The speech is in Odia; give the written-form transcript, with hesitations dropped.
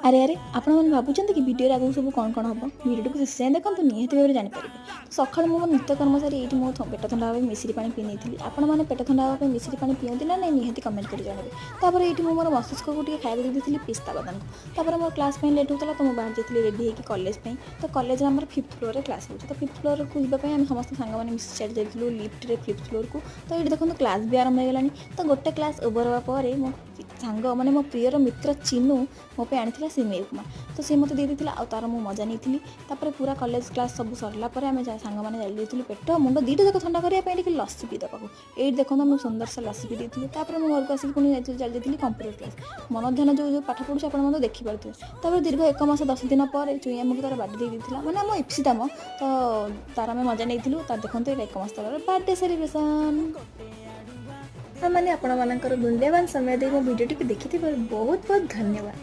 ଆରେ ଆରେ, ଆପଣମାନେ ଭାବୁଛନ୍ତି କି ଭିଡ଼ିଓରେ ଆଗକୁ ସବୁ କ'ଣ କ'ଣ ହେବ? ଭିଡ଼ିଓଟିକୁ ଶେଷ ଯାଏଁ ଦେଖନ୍ତୁ, ନିହାତି ଭାବରେ ଜାଣିପାରିବେ। ସକାଳୁ ମୁଁ ମୋ ନିତ୍ୟକର୍ମ ସାରି ଏଇଠି ମୋ ପେଟ ଥଣ୍ଡା ହେବା ପାଇଁ ମିଶ୍ରି ପାଣି ପିଇ ନେଇଥିଲି। ଆପଣମାନେ ପେଟ ଥଣ୍ଡା ହେବା ପାଇଁ ମିଶ୍ରି ପାଣି ପିଅନ୍ତି ନା ନାଇଁ, ନିହାତି କମେଣ୍ଟ କରି ଜଣାଇବେ। ତାପରେ ଏଇଠି ମୁଁ ମୋର ମସ୍ତିଷ୍କକୁ ଟିକେ ଖାଇବାକୁ ଦେଇଥିଲି ପିସ୍ତା ବାଦାମକୁ। ତାପରେ ମୋର କ୍ଲାସ୍ ପାଇଁ ଲେଟ୍ ହେଉଥିଲା, ତ ମୁଁ ବାହାରି ଯାଇଥିଲି ରେଡ଼ି ହେଇକି କଲେଜ ପାଇଁ। ତ କଲେଜରେ ଆମର ଫିଫ୍ଥ ଫ୍ଲୋରରେ କ୍ଲାସ୍ ହେଉଛି। ତ ଫିଫ୍ଥ ଫ୍ଲୋରକୁ ଯିବା ପାଇଁ ଆମେ ସମସ୍ତେ ସାଙ୍ଗମାନେ ମିଶି ଚାଲି ଯାଇଥିଲୁ ଲିଫ୍ଟରେ ଫିଫ୍ଥ ଫ୍ଲୋରକୁ। ତ ଏଇଠି ଦେଖନ୍ତୁ, କ୍ଲାସ୍ ବି ଆରମ୍ଭ ହେଇଗଲାଣି। ତ ଗୋଟେ କ୍ଲାସ୍ ଓଭର ହେବା ପରେ ମୋ ସାଙ୍ଗ, ମାନେ ମୋ ପ୍ରିୟର ମିତ୍ର ଚିନୁ ମୋ ପାଇଁ ଆଣିଥିଲା ସିମେଇ ଉପମା। ତ ସେ ମୋତେ ଦେଇ ଦେଇଥିଲା ଆଉ ତାର ମୁଁ ମଜା ନେଇଥିଲି। ତାପରେ ପୁରା କଲେଜ କ୍ଲାସ୍ ସବୁ ସରିଲା ପରେ ଆମେ ସାଙ୍ଗମାନେ ଚାଲି ଯାଇଥିଲୁ ପେଟ ମୁଣ୍ଡ ଦୁଇଟା ଯାକ ଥଣ୍ଡା କରିବା ପାଇଁ ଟିକେ ଲସି ପିଇ ଦେବାକୁ। ଏଇଠି ଦେଖନ୍ତୁ, ଆମେ ସୁନ୍ଦର ସେ ଲସି ପିଇ ଦେଇଥିଲୁ। ତାପରେ ମୁଁ ଘରକୁ ଆସିକି ପୁଣି ଯାଇଥିଲି, ଚାଲି ଯାଇଥିଲି କମ୍ପ୍ୟୁଟର କ୍ଲାସ୍। ମନ ଧ୍ୟାନ ଯେଉଁ ଯେଉଁ ପାଠ ପଢ଼ୁଛି, ଆପଣ ମଧ୍ୟ ଦେଖିପାରୁଥିବେ। ତାପରେ ଦୀର୍ଘ 1 ମାସ 10 ଦିନ ପରେ ଚୁଇଁ ଆମକୁ ତାର ବାର୍ଥଡେ ଦେଇ ଦେଇଥିଲା, ମାନେ ଆମ ଇପ୍ସିତା ମ ତ ତାର ଆମେ ମଜା ନେଇଥିଲୁ। ତାର ଦେଖନ୍ତୁ, ଏଇଟା 1 ମାସ ତଳର ବାର୍ଥଡେ ସେଲିବ୍ରେସନ୍। ମାନେ ଆପଣମାନଙ୍କର ମୂଲ୍ୟବାନ ସମୟ ଦେଇ ମୋ ଭିଡ଼ିଓଟିକୁ ଦେଖିଥିବାରୁ ବହୁତ ବହୁତ ଧନ୍ୟବାଦ।